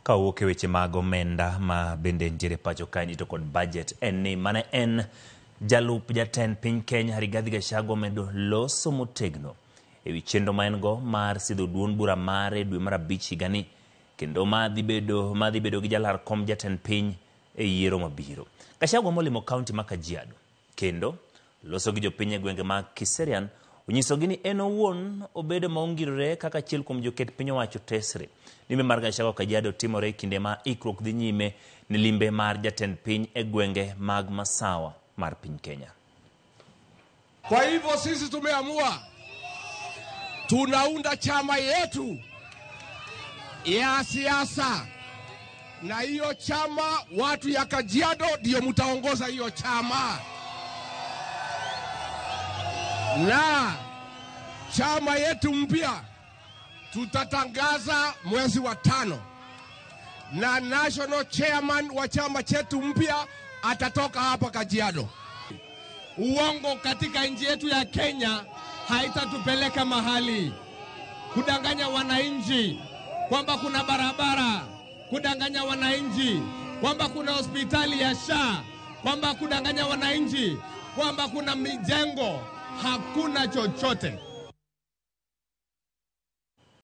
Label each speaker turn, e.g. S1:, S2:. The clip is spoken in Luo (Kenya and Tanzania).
S1: Ka wawuok e weche mag omenda ma bende nitiere pacho kaendi to kod budget en ni mane en jalup jatend piny Kenya Rigathi Gachagua omedo loso motegno ewi chenro ma en go mar sidho duond bura mare dwe mar 5 higani kendo ma dhi bedo gi jalar kom jatend piny e yiero mabiro. Gachagua molimo kaunti ma Kajiado kendo loso gi jopiny e gwenge mag Kiserian onyisogi ni en owuon obedo maongirore kaka achiel kuom joket piny owacho tesre. Limbe mar Gachagua Kajiado timore e kinde ma ikruok dhi nyime ne limbe mar jatend piny e gwenge mag Masawa mar piny Kenya.
S2: Kwa hivyo sisi tumeamua tunaunda chama yetu ya siasa, na hiyo chama watu ya Kajiado ndio mtaongoza hiyo chama, na chama yetu mpya tutatangaza mwezi wa 5, na national chairman wa chama chetu mpya atatoka hapa Kajiado.
S3: Uongo katika nchi yetu ya Kenya haitatupeleka mahali. Kudanganya wananchi kwamba kuna barabara, kudanganya wananchi kwamba kuna hospitali ya SHA, kwamba kudanganya wananchi kwamba kuna mijengo, hakuna chochote.